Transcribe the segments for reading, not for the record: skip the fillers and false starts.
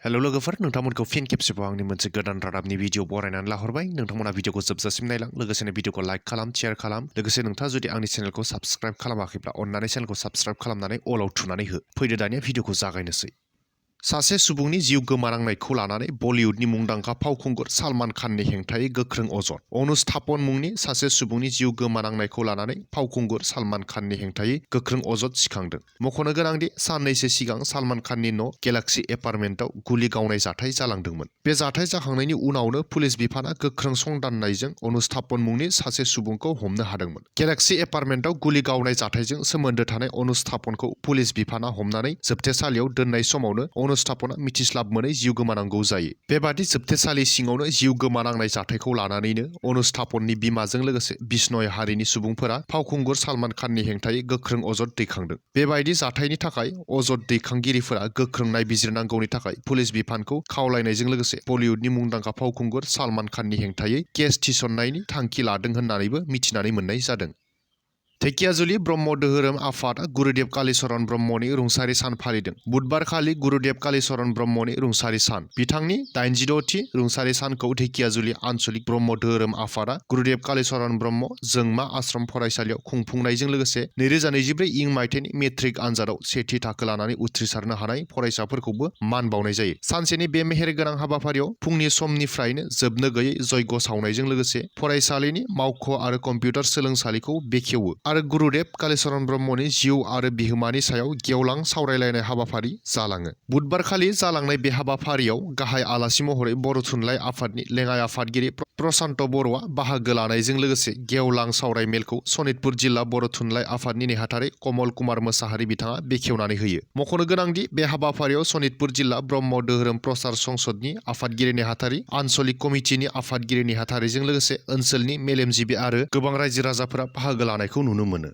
हेल' लोगोफोर नोंथांमोनखौ फिन खेबसेबाव आंनि मोनसे गोदान रादाबनि भिडिअ बरायनानै लाहरबाय। नोंथांमोना भिडिअखौ जोबजासिम नायलां, लोगोसेनो भिडिअखौ लाइक खालाम, शेयार खालाम। लोगोसे नोंथाङा जुदि आंनि चेनेलखौ साबस्क्राइब खालामाखैब्ला अन्नानै चेनेलखौ साबस्क्राइब खालामनानै अलाव थुनानै हो। फैदो दानिया भिडिअखौ जागायनोसै। सासे सुबुंनि जिउ गोमानांनायखौ लानानै बलिउडनि मुंदांखा फावखुंगुर सलमान खाननि हेंथायै गोख्रों अजद। अनुस्थापन मुंनि सासे सुबुंनि जिउ गोमानांनायखौ लानानै फावखुंगुर सलमान खाननि हेंथायै गोख्रों अजद सिखांदों। मख'नो गोनांदि साननैसो सिगां सलमान खाननि न' गेलाक्सि एपार्टमेन्टआव गुलि गावनाय जाथाय जालांदोंमोन। बे जाथाय जाखांनायनि उनावनो पुलिस बिफाना गोख्रों संदाननायजों अनुस्थापन मुंनि सासे सुबुंखौ हमनो हादोंमोन। गेलाक्सि एपार्टमेन्टआव गुलि गावनाय जाथायजों सोमोन्दो थानाय अनुस्थापनखौ पुलिस बिफाना हमनानै जोबथेसालियाव दोननाय समावनो अनुस्थापना मिथिस्लाब मोनै जिउ गोमानांगौ जायो। बेबादि जोबथेसालि सिङावनो जिउ गोमानांनाय जाथायखौ लानानैनो अनुस्थापननि बिमाजों लोगोसे बिष्णय हारिनि सुबुंफोरा फावखुंगुर सलमान खाननि हेंथायै गोख्रों अजद दैखांदों। बेबायदि जाथायनि थाखाय अजद दैखांगिरिफोरा गोख्रों नायबिजिरनांगौनि थाखाय पुलिस बिफानखौ खावलायनायजों लोगोसे बलिउडनि मुंदांखा फावखुंगुर सलमान खाननि हेंथायै केस थिसननायनि थांखि लादों होननानैबो मिथिनानै मोननाय जादों। धेकियाजुलि ब्रह्म धोरोम आफादा गुरुदेव कालिचरण ब्रह्मनि रुंसारि सान फालिदों। बुधबारखालि गुरुदेव कालिचरण ब्रह्मनि रुंसारि सान। बिथांनि 86थि रुंसारि सानखौ धेकियाजुलि आन्चलिक ब्रह्म धोरोम आफादा गुरुदेव कालिचरण ब्रह्म जोंमा आश्रम फरायसालियाव खुंफुंनायजों लोगोसे 2024 इं मायथाइनि मेट्रिक आनजादाव सेथि थाखो लानानै उथ्रिसारनो हानाय फरायसाफोरखौबो मान बावनाय जायो। सानसेनि बे मेहेरगोनां हाबाफारियाव फुंनि समनिफ्रायनो जोबनो गैयै जयग' सावनायजों लोगोसे फरायसालिनि मावख' आरो कम्पिउटार सोलोंसालिखौ बेखेवो आरो गुरुदेव कालिचरण ब्रह्मनि जिउ आरो बिहोमानि सायाव गेवलां सावरायलायनाय हाबाफारि जालाङो। बुधबारखालि जालांनाय बे हाबाफारियाव गाहाय आलासि महरै बर' थुनलाइ आफादनि लेङाइ आफादगिरि प्रसान्त बर'आ बाहागो लानायजों लोगोसे गेवलां सावराय मेलखौ सनितपुर जिल्ला बर' थुनलाइ आफादनि नेहाथारि कमल कुमार मोसाहारि बिथाङा बेखेवनानै होयो। मख'नो गोनांदि बे हाबाफारियाव सनितपुर जिल्ला ब्रह्म धोरोम प्रसार संसदनि आफादगिरि नेहाथारि, आन्चलिक कमिटिनि आफादगिरि नेहाथारिजों लोगोसे ओनसोलनि मेलेमजिबि आरो गोबां रायजो राजाफोरा बाहागो लानायखौ नुनो मोनो।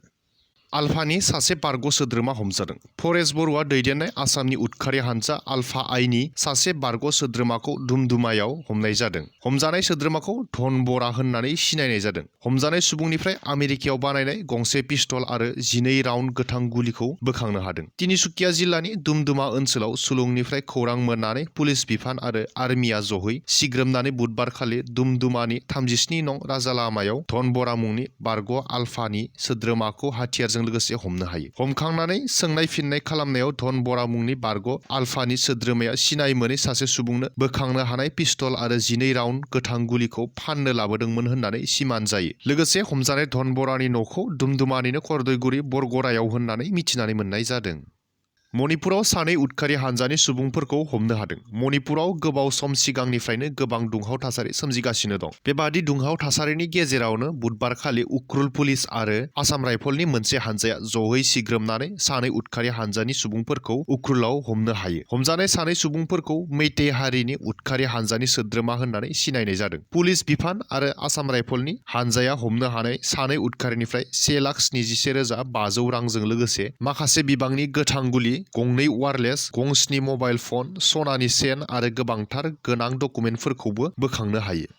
आलफानि सासे बारग' सोद्रोमा हमजादों। परेश बर'आ दैदेननाय आसामनि उदखारि हानजा आलफा आइनि सासे बारग' सोद्रोमाखौ दुमदुमायाव हमनाय जादों। हमजानाय सोद्रोमाखौ धन बरा होननानै सिनायनाय जादों। हमजानाय सुबुंनिफ्राय आमेरिकायाव बानायनाय गंसे पिस्तल आरो 12 राउन्ड गोथां गुलिखौ बोखांनो हादों। तिनिसुकिया जिल्लानि दुमदुमा ओनसोलाव सुलुंनिफ्राय खौरां मोननानै पुलिस बिफान आरो आर्मिया जहै सिग्रोमनानै बुधबारखालि दुमदुमानि 37 नं राजालामायाव धन बरा मुंनि बारग' आलफानि सोद्रोमाखौ हाथियारजों लोगोसे हमनो हायो। हमखांनानै सोंनाय फिननाय खालामनायाव धन बरा मुंनि बारग' आलफानि सोद्रोमाया सिनाय मोनै सासे सुबुंनो बोखांनो हानाय पिस्तल आरो 12 राउन्ड गोथां गुलिखौ फाननो लाबोदोंमोन होननानै सिमान जायो। लोगोसे हमजानाय धन बरानि न'खौ दुमदुमानिनो करदैगुरि बरगरायाव होननानै मिथिनानै मोननाय जादों। मणिपुराव सानै उदखारि हानजानि सुबुंफोरखौ हमनो हादों। मणिपुराव गोबाव सम सिगांनिफ्रायनो गोबां दुंहाव थासारि सोमजिगासिनो दं। बेबादि दुंहाव थासारिनि गेजेरावनो बुधबारखालि उख्रुल पुलिस आरो आसाम राइफलनि मोनसे हानजाया जहै सिग्रोमनानै सानै उदखारि हानजानि सुबुंफोरखौ उख्रुलाव हमनो हायो। हमजानाय सानै सुबुंफोरखौ मैतेई हारिनि उदखारि हानजानि सोद्रोमा होननानै सिनायनाय जादों। पुलिस बिफान आरो आसाम राइफलनि हानजाया हमनो हानाय सानै उदखारिनिफ्राय 1,71,500 रांजों लोगोसे माखासे बिबांनि गोथां गुलि, गंनै वारलेस, गंस्नि मबाइल फन, सनानि चेन आरो गोबांथार गोनां डकुमेन्टफोरखौबो बोखांनो हायो।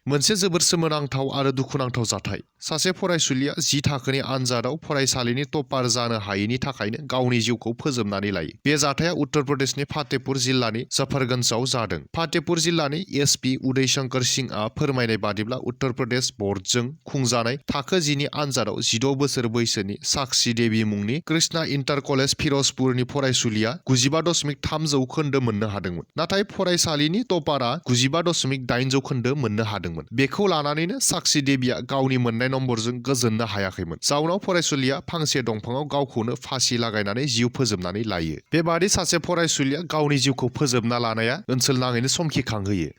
मोनसे जोबोर सोमोनांथाव आरो दुखुनांथाव जाथाय। सासे फरायसुलिया 10 थाखोनि आनजादाव फरायसालिनि टपार जानो हायैनि थाखायनो गावनि जिउखौ फोजोबनानै लायो। बे जाथाया उत्तर प्रदेशनि फातेपुर जिल्लानि जफरगन्जआव जादों। फातेपुर जिल्लानि एसपि उदय शंकर सिंहआ फोरमायनाय बादिब्ला उत्तर प्रदेश बर्डजों खुंजानाय थाखो 10 नि आनजादाव 16 बोसोर बैसोनि साक्षी देवी मुंनि कृष्णा इन्टार कलेज फिर'जपुरनि फरायसुलिया 95.3 जौखोन्दो मोननो हादोंमोन। नाथाय फरायसालिनि टपारआ 95.8 जौखोन्दो मोननो हादोंमोन। बेखौ लानानैनो साक्षी देवीया गावनि मोननाय नम्बरजों गोजोननो हायाखैमोन। जाउनाव फरायसुलिया फांसे दंफाङाव गावखौनो फासि लागायनानै जिउ फोजोबनानै लायो। बेबादि सासे फरायसुलिया गावनि जिउखौ फोजोबना लानाया ओनसोल नाङैनो समखिखांहोयो।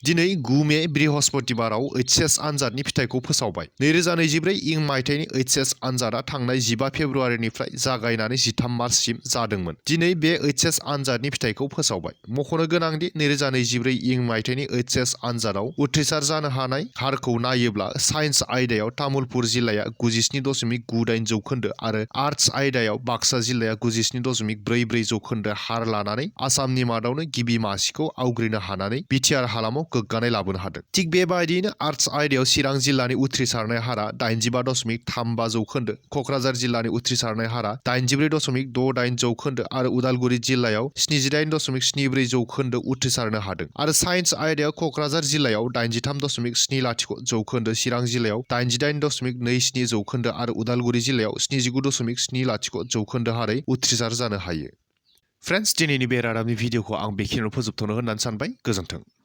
दिनै 9 मे बृहस्पतिबाराव एचएस आनजादनि फिथायखौ फोसावबाय। 2024 इं मायथाइनि एचएस आनजादा थांनाय 15 फेब्रुवारिनिफ्राय जागायनानै 13 मार्चसिम जादोंमोन। दिनै बे एचएस आनजादनि फिथायखौ फोसावबाय। मख'नो गोनांदि 2024 इं मायथाइनि एचएस आनजादाव उथ्रिसार जानो हानाय हारखौ नायोब्ला साइन्स आयदायाव तामुलपुर जिल्लाया 97.98 जौखोन्दो आरो आर्टस आयदायाव बाक्सा जिल्लाया 97.44 जौखोन्दो हार लानानै आसामनि मादावनो गिबि मासिखौ आवग्रिनो हानानै बिटिआर हालामाव गोग्गानाय लाबोनो हादों। थिग बेबायदियैनो आर्ट्स आयदायाव चिरां जिल्लानि उथ्रिसारनाय हारा 85.35 जौखोन्दो, क'क्राझार जिल्लानि उथ्रिसारनाय हारा 84.68 जौखोन्दो आरो उदालगुरि जिल्लायाव 78.74 जौखोन्दो उथ्रिसारनो हादों। आरो साइन्स आयदायाव क'क्राझार जिल्लायाव 83.70 जौखोन्दो, चिरां जिल्लायाव 88.27 जौखोन्दो आरो उदालगुरि जिल्लायाव 79.70 जौखोन्दो हारै उथ्रिसार जानो हायो। फ्रेन्ड्स, दिनैनि बे रादाबनि भिडिअखौ आं बेखिनियाव फोजोबथ'नो होननानै सानबाय। गोजोन्थों।